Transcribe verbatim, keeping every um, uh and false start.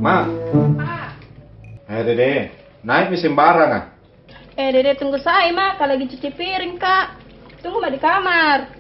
Ma. Pa. Eh, Dede, naik mi sembarang ah. Eh, Dede, tunggu saya, Ma. Ka lagi cuci piring ka. Tunggu ma di kamar.